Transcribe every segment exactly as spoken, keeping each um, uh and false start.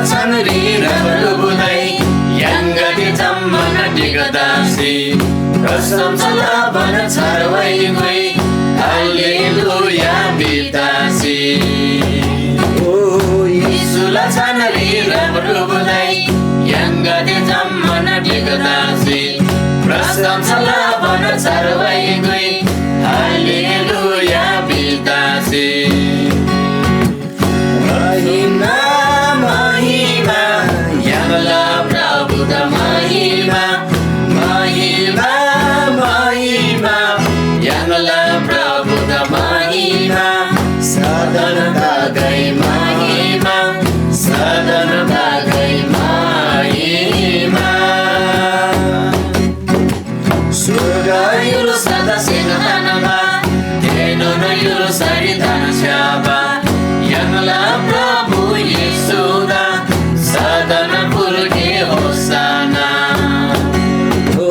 छानरी रबरुबुदै य्‍हाङगदे जम्‍मान ढिक्‍क तसी प्रशंसा लबान छार व्‍हाइ गोइ। हालेलुया भितासी। ओ येशूला छानरी रबरुबुदै य्‍हाङगदे जम्‍मान ढिक्‍क तसी प्रशंसा लबान छार व्‍हाइ गोइ। हालेलुया भितासी। महिमा, महिमा, य्‍हाङला प्रभुदा महिमा, महिमा, महिमा, य्‍हाङला प्रभुदा महिमा, सदन तगै महिमा, सदन तगै महिमा। स्‍वर्ग य्‍हुल्‍सादा सेङ तनबा, थेनोन य्‍हुल्‍सारी धन्‍छ्‌याबा य्‍हाङला प्रभु येशूदा सदन फुल्‍गे होशाना। ओ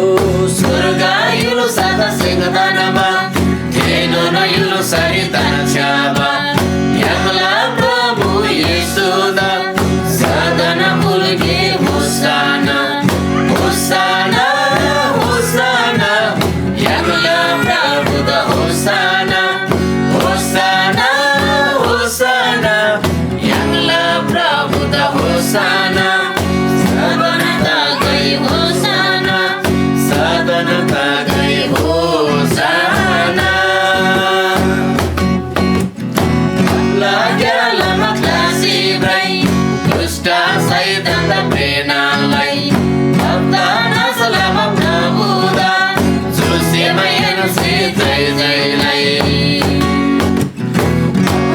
स्‍वर्ग य्‍हुल्‍सादा सेङ तनबा, थेनोन य्‍हुल्‍सारी धन्‍छ्‌याबा य्‍हाङला प्रभु येशूदा सदन फुल्‍गे होशाना। होशाना, होशाना, य्‍हाङला प्रभुदा होशाना। होशाना, होशाना, य्‍हाङला प्रभुदा होशाना। सदन तगै होशाना, सदन तगै होशाना। लाग्‍याला मख्‍लासी भ्रइ, दुष्‍ट शैतानदा प्रेरणा लइ। भक्‍त नाश लबा प्रभुदा, चुसे मायासे जय जय लइ।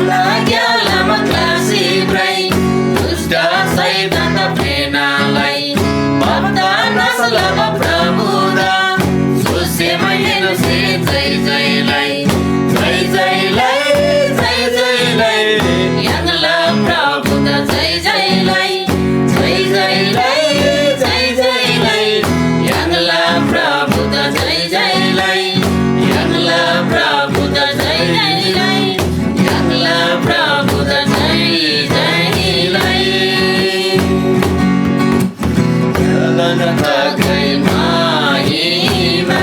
लाग्‍याला मख्‍लासी भ्रइ, दुष्‍ट शैतानदा प्रेरणा लइ। भक्‍त नाश लबा प्रभुदा, चुसे मायासे जय जय लइ। जय जय लइ, जय जय लइ, य्‍हाङला प्रभुदा जय जय लइ। जय जय लइ, जय जय लइ, य्‍हाङला प्रभुदा जय जय लइ। य्‍हाङला प्रभुदा जय जय लइ। य्‍हाङला प्रभुदा जय जय लइ। सदन तगै महिमा।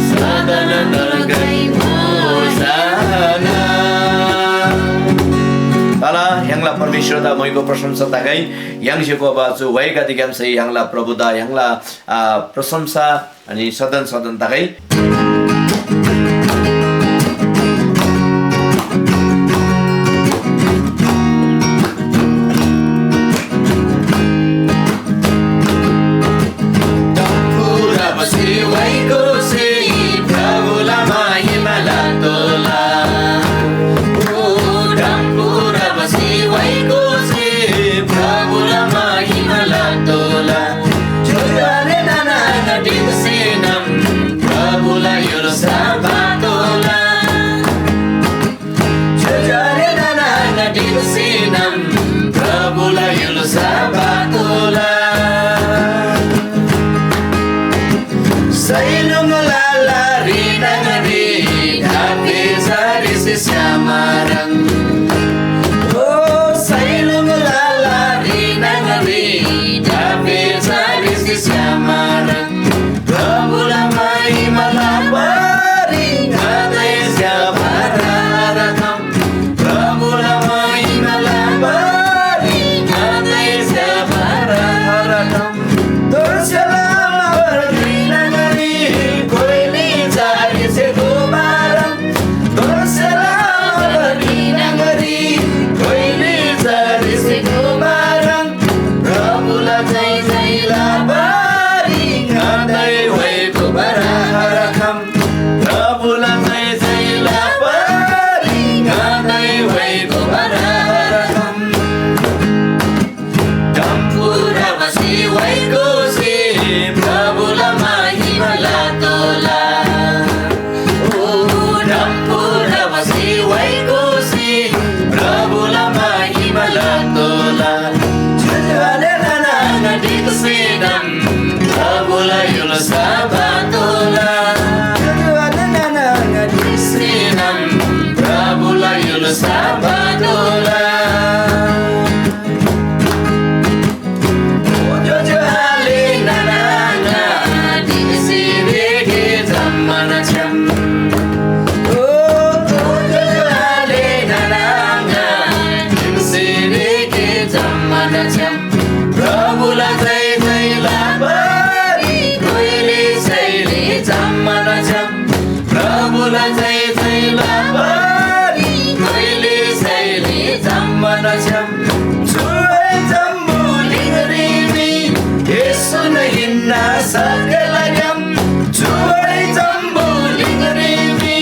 सदन तगै होशाना। तला य्‍हाङला परमेश्‍वरदा मोइगो प्रशंसा तगै। य्‍हाङसे घोबा चु व्‍हाइगदेग्‍यामसे य्‍हाङला प्रभुदा य्‍हाङला, आ, प्रशंसा अनि सदन सदन तगै। डम्‍फुरा बसी व्‍हाइगोसे प्रभुला महिमा लतोःला। ओ डम्‍फुरा बसी व्‍हाइगोसे प्रभुला महिमा लतोःला। ज्‍योज्‍यो आले नाना आङा ढिक्‍सीनम प्रभुला य्‍हुल्‍सा पातोःला। ज्‍योज्‍यो आले नाना आङा ढिक्‍सीनम प्रभुला य्‍हुल्‍सा पातोःला। सैलुङला लारी न्‍हङरी डाबे झारीसे श्‍यामा ह्रङ्। ओ सैलुङला लारी न्‍हङरी डाबे झारीसे श्‍यामा ह्रङ्। प्रभुला महिमा लबारी ङादै ज्‍यबा रहर खम। प्रभुला महिमा लबारी ङादै ज्‍यबा रहर खम। दोर्सेला माबर न्‍हङरी कोइली झारीसे घोबा ह्रङ्। दोर्सेला माबर न्‍हङरी कोइली झारीसे घोबा ह्रङ्। प्रभुला जय जय लबारी ङादै व्‍हाइगो बराबर खम। प्रभुला जय जय लबारी ङादै व्‍हाइगो बराबर खम। डम्‍फुरा बसी व्‍हाइगोसे प्रभुला महिमा लतोःला। ओ डम्‍फुरा बसी व्‍हाइगोसे प्रभुला महिमा लतोःला। ज्‍योज्‍यो आले नाना आङा ढिक्‍सीनम प्रभुला य्‍हुल्‍सा पातोःला। ज्‍योज्‍यो आले नाना आङा ढिक्‍सीनम प्रभुला य्‍हुल्‍सा पातोःला। प्रभुला जय जय लाबारी कोइले सैले जम्‍मान छ्‌याम। प्रभुला जय जय लाबारी कोइले सैले जम्‍मान छ्‌याम। चुए जम्‍बुलिङरी मी येशून हिन्‍ना सत्‍यला ग्‍याम। चुए जम्‍बुलिङरी मी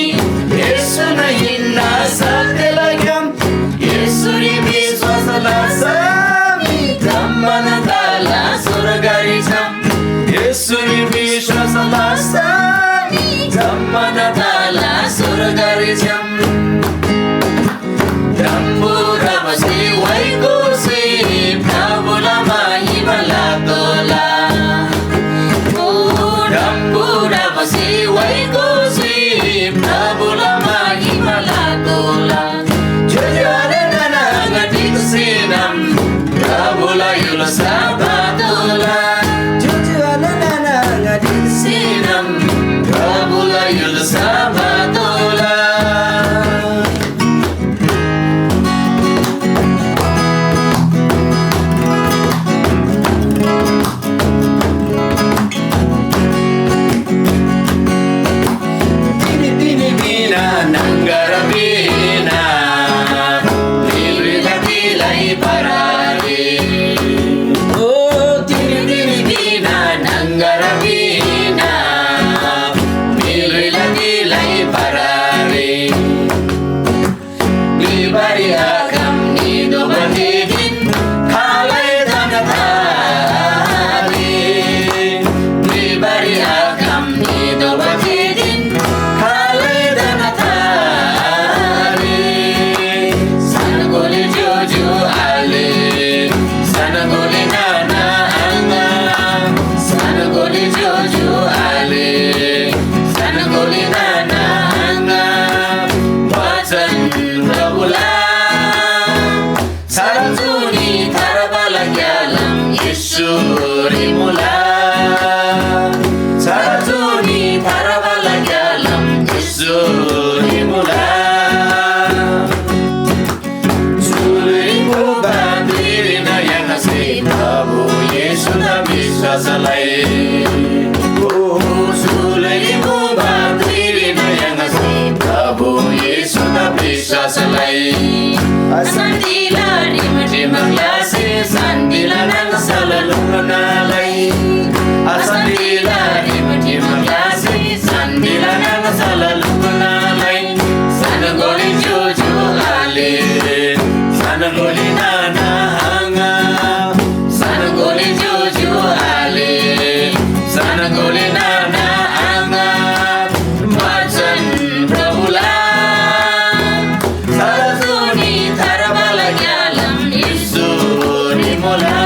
येशून हिन्‍ना सत्‍यला ग्‍याम। येशूरी विश्‍वास लसम जम्‍मान तला स्‍वर्गरी छ्‌याम। येशूरी विश्‍वास लसम जम्‍मान तला स्‍वर्गरी छ्‌याम। डम्‍बुरा बसी वइकोसी प्रभुला महिमा लतोःला। ओ डम्‍बुरा बसी वइकोसी प्रभुला महिमा लतोःला। ज्‍योज्‍यो आले नाना आङा ढिक्‍सीनम प्रभुला य्‍हुल्‍सा बातोःला। ज्‍योज्‍यो आले नाना आङा ढिक्‍सीनम प्रभुला य्‍हुल्‍सा बातोःला। तिनी तिनी बिना नंगर बिना, तिलरी लतीलाई परारी। ओ तिनी तिनी बिना नंगर बिना, तिलरी लतीलाई परारी। Bibari akam ni dobati din, khalai dana tari. Bibari akam ni dobati din, khalai dana tari. Sanagoli jojo ale, sanagoli nana anga, sanagoli jojo ale, sanagoli nana anga. वचन प्रभुला, सारा जुनी थार्बाला ग्यालाम येशूरी मुला। सारा जुनी थार्बाला ग्यालाम येशूरी मुला। जुलरी मुबा धुइरीन य्‍हाङसे प्रभु येशूदा विश्‍वास लइ। ओ जुलरी मुबा धुइरीन य्‍हाङसे प्रभु येशूदा विश्‍वास लइ। अशान्‍तिला रिमठिम ग्‍लासे शान्‍तिला नाङसल लुङ्‌ना लइ। अशान्‍तिला रिमठिम ग्‍लासे शान्‍तिला नाङसल लुङ्‌ना लइ। सानगोली ज्‍योज्‍यो आले, सानगोली नाना आङा, सानगोली ज्‍योज्‍यो आले, सानगोली नाना आङा, वचन प्रभुला। सारा जुनी थार्बाला ग्‍यालाम येशूरी मुला।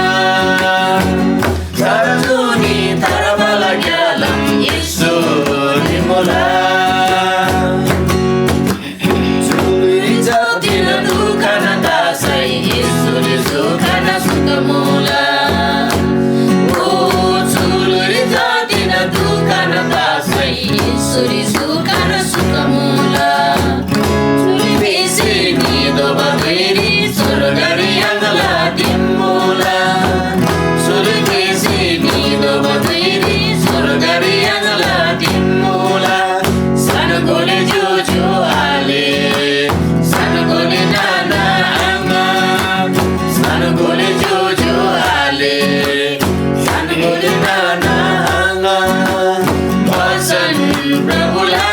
सारा जुनी थार्बाला ग्‍यालाम येशूरी मुला। जुलरी जातिना दुःखना तासै येशूरी सुखना सुख मुला। ओ जुलरी जातिना दुःखना तासै येशूरी सुखना सुख मुला। जुलरी बेसी निदोबा धुइरी स्वर्गरी य्‍हाङला दिम मुला। जुलरी बेसी निदोबा धुइरी स्वर्गरी य्‍हाङला दिम मुला। सानगोले ज्‍योज्‍यो आले, सानगोले नाना आङा, सानगोले ज्‍योज्‍यो आले, सानगोले नाना आङा, वचन प्रभुला।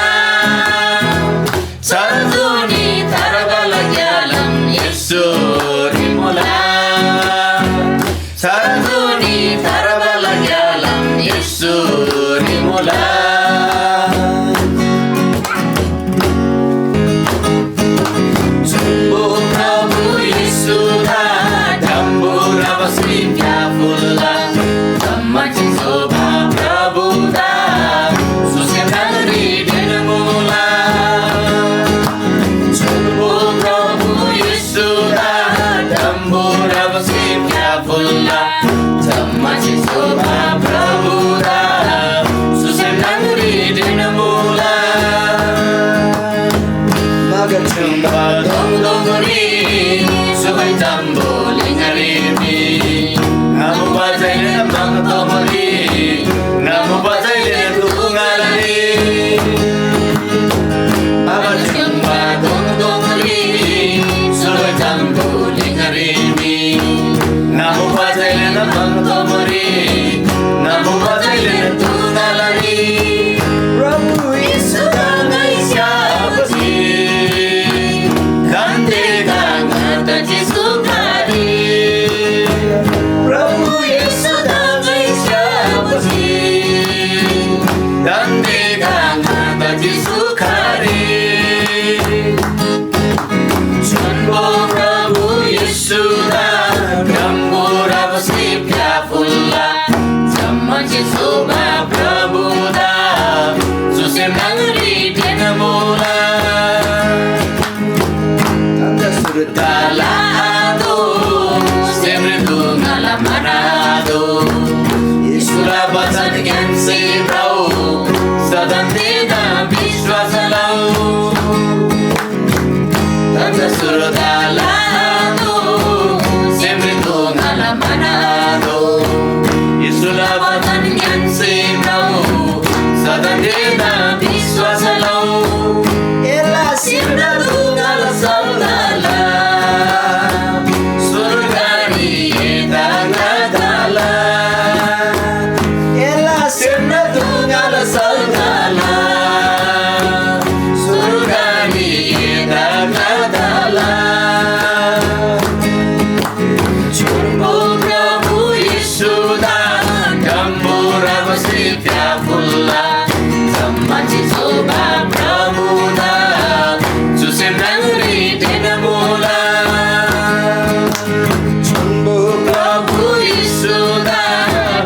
सारा जुनी थार्बाला ग्‍यालाम येशूरी मुला। सारा जुनी थार्बाला ग्‍यालाम येशूरी मुला। जुम्‍बो प्रभु येशूदा डम्‍बुरा बसी फ्‍याफुल्‍ला। जम्‍मा चिजोबा प्रभुदा सुसे न्‍हङरी ढेन मुला। जुम्‍बो प्रभु येशूदा डम्‍बुरा बसी फ्‍याफुल्‍ला। जम्‍मा चिजोबा प्रभुदा सुसे न्‍हङरी ढेन मुला। मगर चुम्‍बा दोङ दोङरी सुबै जम्‍बुलिङरी मी तोमरी, नबु बचैलेन तुङालरी। प्रभु येशू ङाइ स्‍याप्‍जी, दान्‍दे गा ङादा चिसुखारी। प्रभु येशू ङाइ स्‍याप्‍जी, दान्‍दे गा ङादा चिसुखारी। छोन्‍बो प्रभु येशूदा, डम्‍बो रबसे फ्‍याफुल्‍ला। जम्‍मान चिसुबा प्रभुदा, चुसे न्‍हङरी तेन्‍मुला। सुर्दाला आदो, सेमरे दुङाला मनादो। येशूला बचन ङ्‌यान्‍सी भ्रउ, सदन तेदा विश्‍वास लउ। तन्‍दा सुर्दाला आदो, सेमरे दुङाला मनादो। येशूला बचन ङ्‌यान्‍सी भ्रउ, सदन तेदा विश्‍वास लउ। एला सेमदा दुङाला सल्‍लाला, सुर्गरी एदा ङादाला। एला सेमदा दुङाला सल्‍लाला, सुर्गरी एदा ङादाला। छोन्‍बो प्रभु येशूदा, डम्‍बो रबसे फ्‍याफुल्‍ला। जम्‍मान चिसुबा प्रभुदा, चुसे न्‍हङरी तेन्‍मुला। छोन्‍बो प्रभु येशूदा,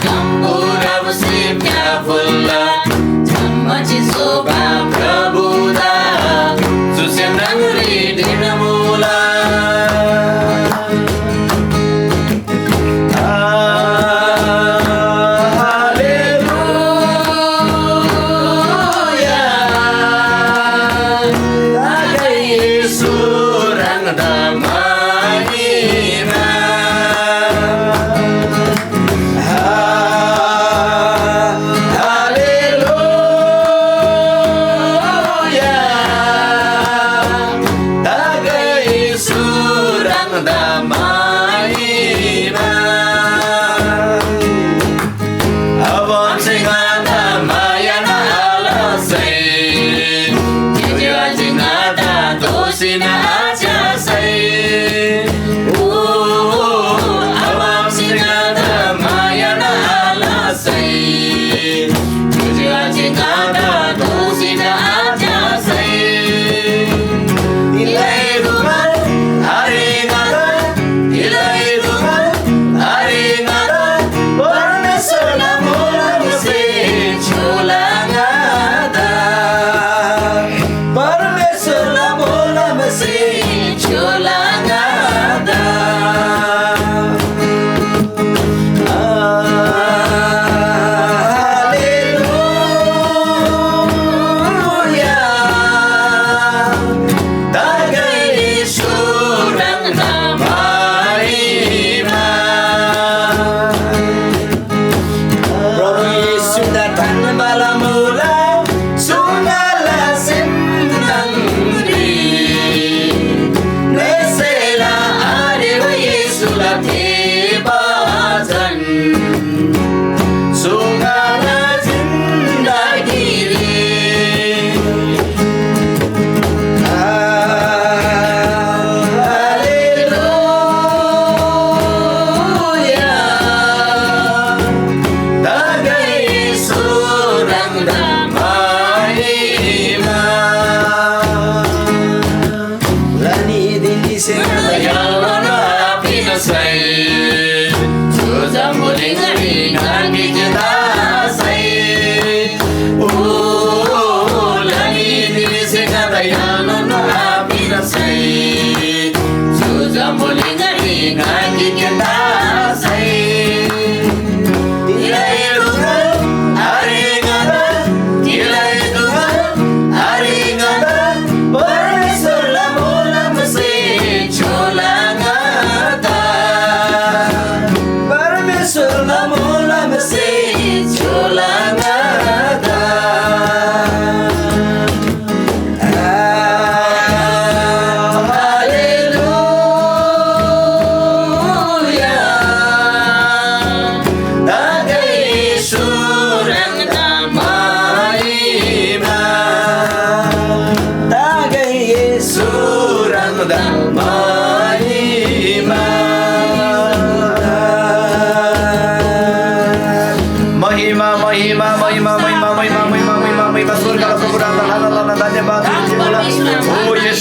डम्‍बो रबसे फ्‍याफुल्‍ला। जम्‍मान चिसुबा प्रभुदा, चुसे न्‍हङरी तेन्‍मुला। हालेलुया। तागै येशू ह्राङदा महिमा। हा, हालेलुया। तागै येशू ह्राङदा महिमा। अब आमसे ङादा माया आलसै, ज्‍योज्‍यो आले ङादा दोःसीन आच्‍यासै। ओ, अब आमसे ङादा माया आलसै, ज्‍योज्‍यो आले ङादा दोःसीन आच्‍यासै। तिलै दुमा आरे ङादा, तिलै दुमा आरे ङादा, परमेश्‍वरला मोलमसे छोला ङादा। परमेश्‍वरला मोलमसे छोला ङादा। हालेलुया। तागै येशू ह्राङदा महिमा। प्रभु येशूदा थान्‍बाला मुला सुङाला सेम न्‍हङरी। नसेला आरेबा येशूला थे बचन सुङाला जिन्‍दगीरी। हालेलुया। तागै येशू ह्राङदा महिमा। लनी दिनी से यालोन आपिन सै। जो जम्बुलिङरी गानी के दासै। ओ, लनी दिनी से यालोन आपिन सै। जो जम्बुलिङरी गानी के दासै। तिलै दुख आरे ङादा, तिलै दुख आरे ङादा, परमेश्‍वरला मोलमसे छोला ङादा। परमेश्‍वरला मोलमसे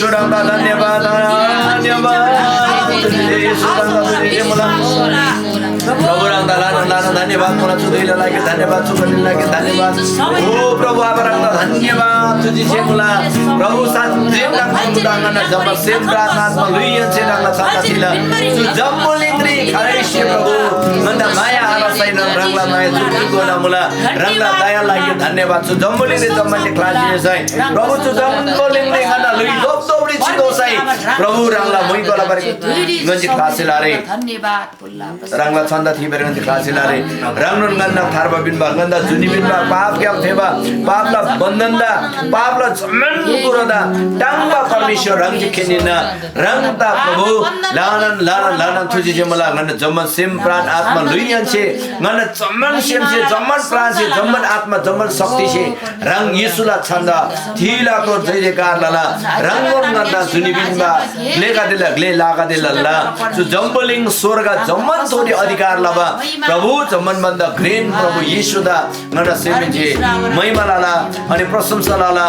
ह्राङदा धन्यवाद, धन्यवाद। येशू ह्राङदा धन्यवाद। प्रभु ह्राङदा ल्‍हानान ल्‍हानान धन्यवाद मुला, चु धुइला लागि धन्यवाद, चु घडीला लागि धन्यवाद। ओ प्रभु आबा ह्राङदा धन्यवाद, चु चिजे मुला। प्रभु साँच्‍चै ह्राङदा ङन्‍ना जम्‍मा सेम प्रार्थना आत्मा ल्‍हुइहेन्‍से ह्राङला छाता थिला। चु जम्‍बुलिङरी खालैसे प्रभु ङन्‍दा माया आलसैनोन ह्राङला माया चु गोना मुला। ह्राङला दया लागि धन्यवाद। चु जम्‍बुलिङरी जम्‍मासे ख्लासी निसै प्रभु चु जम्‍बुलिङरी ङन्‍ना ल्‍हुइ धोपधोपरी चितोःसै प्रभु ह्राङला मुइ गोलाबारी ङन्‍से ख्लासी लारे। धन्यवाद। ह्राङला छन्‍दा थिबारी ङन्‍से ख्लासी लारे। ह्राङनोन ङन्‍ना थार्बा पिन्‍बा, ङन्‍दा जुनी पिन्‍बा, पापग्‍याम फेबा, पापला बन्‍धनदा, पापला जम्‍मान कुरादा टाङ्बा परमेश्‍वर ह्राङसे खेनिना। ह्राङदा प्रभु ल्‍हानान ल्‍हानान ल्‍हानान थुजी जे मुला। ङन्‍ना जम्‍मान सेम प्राण आत्मा ल्‍हुइहेन्‍से, ङन्‍ना जम्‍मान सेमसे, जम्‍मान प्राणसे, जम्‍मान आत्मा, जम्‍मान शक्तिसे ह्राङ येशूला छन्‍दा थिलाको जय जयकार लला। ह्राङनोन ङन्‍ना जुनी पिन्‍बा ग्‍लेगदेला ग्‍ले लागदे लल्‍ला। चु जम्‍बुलिङ स्‍वर्ग जम्‍मान थोरी अधिकार लबा प्रभु, जम्‍मान भन्‍दा घ्रेन प्रभु येशूदा ङन्‍ना सेमहेन्‍से महिमा लला अनि प्रशंसा लला।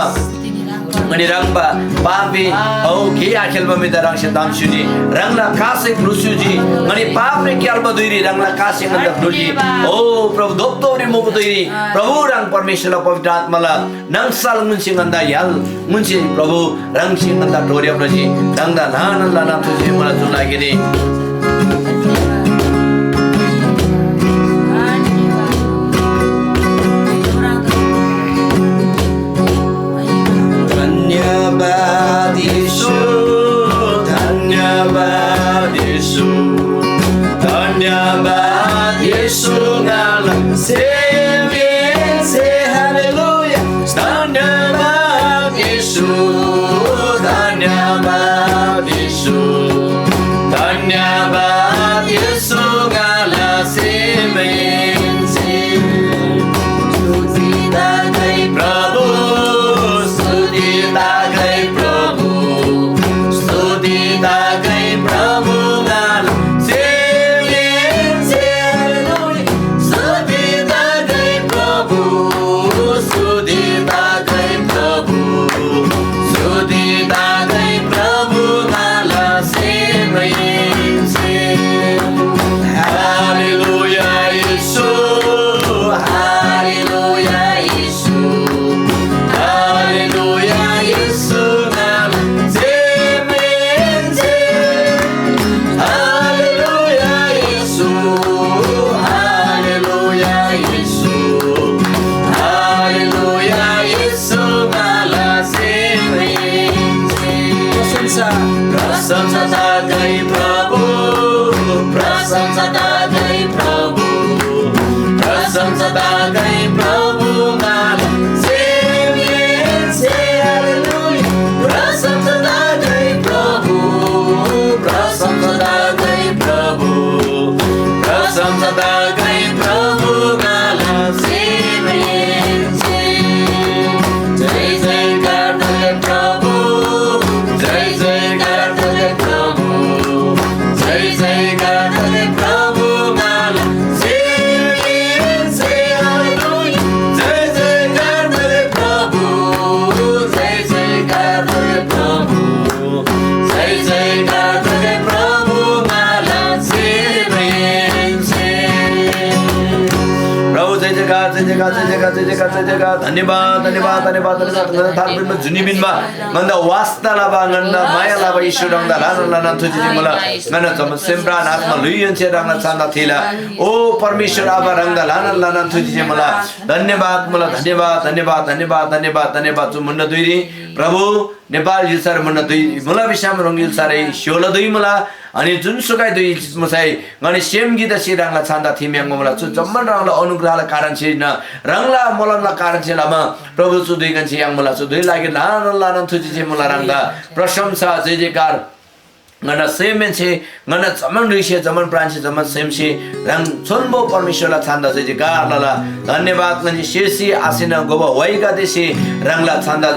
अनि ह्राङबा पापी औ गे आखेल्‍बा म्‍हिदा ह्राङसे ताम स्‍युजी। ह्राङला कासे क्रुस स्‍युजी। अनि पापरी क्‍याल्‍बा धुइरी ह्राङला कासे ङन्‍दा ख्‍लुजी। ओ प्रभु, धोपधोपरी मुबा धुइरी प्रभु ह्राङ परमेश्‍वरला पवित्र आत्‍माला नाङसल ङुन्‍सी ङन्‍दा य्‍हाल ङुन्‍सी प्रभु ह्राङसे ङन्‍दा डोर्‍या भ्रजी। ह्राङदा ल्‍हानान ल्‍हानान थुसी मुला चु लागिरी। धन्यवाद येशू, धन्यवाद येशू, धन्यवाद येशू ङाला सेमहेन्‍से। हालेलुया। धन्यवाद येशू, धन्यवाद येशू, धन्यवाद येशू ङाला सेमहेन्‍से। स्तुति तगै प्रभु, स्तुति तगै प्रभु, स्तुति तगै प्रभु ङाला सेमहेन्‍से। हालेलुया। स्तुति तगै प्रभु, स्तुति तगै प्रभु, स्तुति तगै प्रभु ङाला सेमहेन्‍से। हालेलुया येशू, हालेलुया येशू, हालेलुया येशू ङाला सेमहेन्‍से। हालेलुया येशू, हालेलुया येशू, हालेलुया येशू ङाला सेमहेन्‍से। प्रशंसा, प्रशंसा तगै प्रभु, प्रशंसा तगै प्रभु, प्रशंसा तगै प्रभु ङाला सेमहेन्‍से। हालेलुया। प्रशंसा तगै प्रभु, प्रशंसा तगै प्रभु, प्रशंसा तगै प्रभु ङाला सेमहेन्‍से। जय जयकार तगै प्रभु, जय जयकार तगै प्रभु, जय जयकार तगै प्रभु ङाला सेमहेन्‍से। हालेलुया। जय जयकार तगै प्रभु, जय जयकार तगै प्रभु, जय जयकार तगै प्रभु ङाला सेमहेन्‍से। प्रभु जय जयकार, जय जयकार, जय जयकार, जय जयकार, जय जयकार। धन्यवाद, धन्यवाद, धन्यवाद, धन्यवाद। ङन्‍दा थार्बा पिन्‍बा, जुनी पिन्‍बा, ङन्‍दा वास्‍ता लबा, ङन्‍दा माया लबा येशू ह्राङदा ल्‍हानान ल्‍हानान थुजी जे मुला। ङन्‍ना जम्‍मान सेम प्राण आत्मा ल्‍हुइहेन्‍से ह्राङला छान्‍दा थिला। ओ परमेश्‍वर आबा ह्राङदा ल्‍हानान ल्‍हानान थुजी जे मुला। धन्यवाद मुला, धन्यवाद, धन्यवाद, धन्यवाद, धन्यवाद, धन्यवाद। चु मुन्‍ना धुइरी प्रभु नेपाल य्‍हुल्‍सारी मुन्‍ना धुइ मुला भिसम ह्राङ य्‍हुल्‍सारी स्‍य्‍होला धुइ मुला। अनि जुनसुकै धुइ मुसै ङनी सेम गिकदा सि ह्राङला छान्‍दा थिम्‍याङ्बा मुला। चु जम्‍मान ह्राङला अनुग्रहला कारणसे हिन्‍ना, ह्राङला मोलमला कारणसे लमा प्रभु चु धुइ ङन्‍से याङ्मुला। चु धुइ लागि ल्‍हानान ल्‍हानान थुजी जे मुला ह्राङदा प्रशंसा जय जयकार। ङन्‍ना सेमहेन्‍से, ङन्‍ना जम्‍मान ह्रुइसे, जम्‍मान प्राणसे, जम्‍मान सेमसे ह्राङ छोन्‍बो परमेश्‍वरला छान्‍दा जय जयकार लला। धन्‍यवाद। ङन्‍से सेसी आसेना गोबा व्‍हाइगदेसे ह्राङला छान्‍दा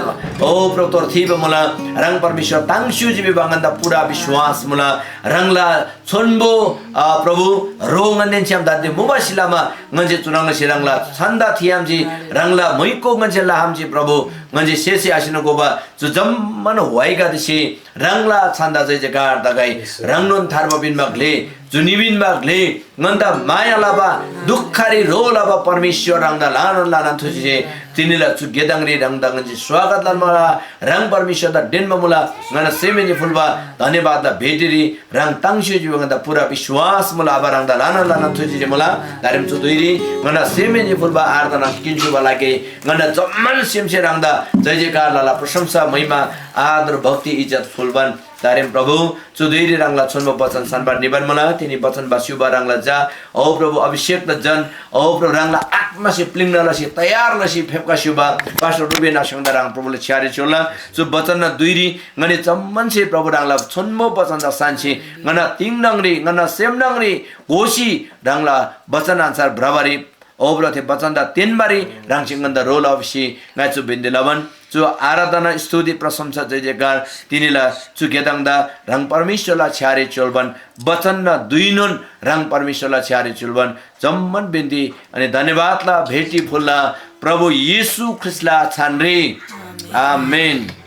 ओ प्रभु, तोर थीबा मुला, ह्राङ परमेश्‍वर ताङ्स्‍यु जिबी बाङन्‍दा पुरा विश्‍वास मुला। ह्राङला छोन्‍बो, अ, प्रभु, रो ङन्‍देन छ्‌याम दान्‍दे मुबासे लमा ङन्‍से चुह्रङ् लसी ह्राङला छन्‍दा थियाम्‍जी, ह्राङला म्‍हुइको ङन्‍से लहाम्‍जी प्रभु। ङन्‍से सेसी आसिन गोबा चु जम्‍मान व्‍हाइगदेसे ह्राङला छन्‍दा जय जयकार तगै। ह्राङनोन थार्बा पिन्‍बा ग्‍ले, जुनी पिन्‍बा ग्‍ले, ङन्‍दा माया लबा, दुःखरी ह्रो लबा परमेश्‍वर ह्राङदा ल्‍हानान ल्‍हानान थुसी जे तिनीला चु गेदङरी ह्राङदा ङन्‍से स्वागत लन्‍मुला। ह्राङ परमेश्‍वरदा डेन्‍बा मुला। ङन्‍ना सेमहेन्‍से फुल्‍बा धन्‍यवादला भेटीरी ह्राङ ताङ्स्‍यो जिबा ङन्‍दा पुरा विश्‍वास मुला। आबा ह्राङदा ल्‍हानान ल्‍हानान थुसी जे मुला। दारेम चु धुइरी ङन्‍ना सेमहेन्‍से फुल्‍बा आराधना किन्‍सुबा लागि ङन्‍ना जम्‍मान सेमसे ह्राङदा जय जयकार लला, प्रशंसा, महिमा, आदर, भक्ति, इज्‍जत फुल्‍बान। दारेम प्रभु, चु धुइरी ह्राङला छोन्‍बो वचन सान्‍बार निबान मुला। तिनी वचन बा स्‍युबा ह्राङला झा, औ प्रभु, अभिषेकला जन, औ प्रभु, ह्राङला आत्‍मासे प्‍लिङ्ना लसी, तयार लसी फेप्‍का स्‍युबा पास्‍टर रुबेन आस्‍याङदा ह्राङ प्रभुले छ्‌यारी च्‍योला। चु वचनना धुइरी ङनी जम्‍मानसे प्रभु ह्राङला छोन्‍बो वचनदा सान्‍सी ङन्‍ना तिङ न्‍हङरी, ङन्‍ना सेम न्‍हङरी घोसी ह्राङला वचन अन्‍सार भ्रबारी, औ प्रभु, थे वचनदा तेन्‍बारी ह्राङसे ङन्‍दा ह्रो लसी ङाइ चु बिन्‍ती लबान। चु आराधना, स्तुति, प्रशंसा, जय जयकार तिनीला चु गेदङदा ह्राङ परमेश्‍वरला छ्‌यारी च्‍योल्‍बान, वचनना धुइनोन ह्राङ परमेश्‍वरला छ्‌यारी च्‍योल्‍बान। जम्‍मान बिन्‍ती अनि धन्‍यवादला भेटी फुल्‍ला प्रभु येशू ख्रीष्‍टला छानरी। आमेन।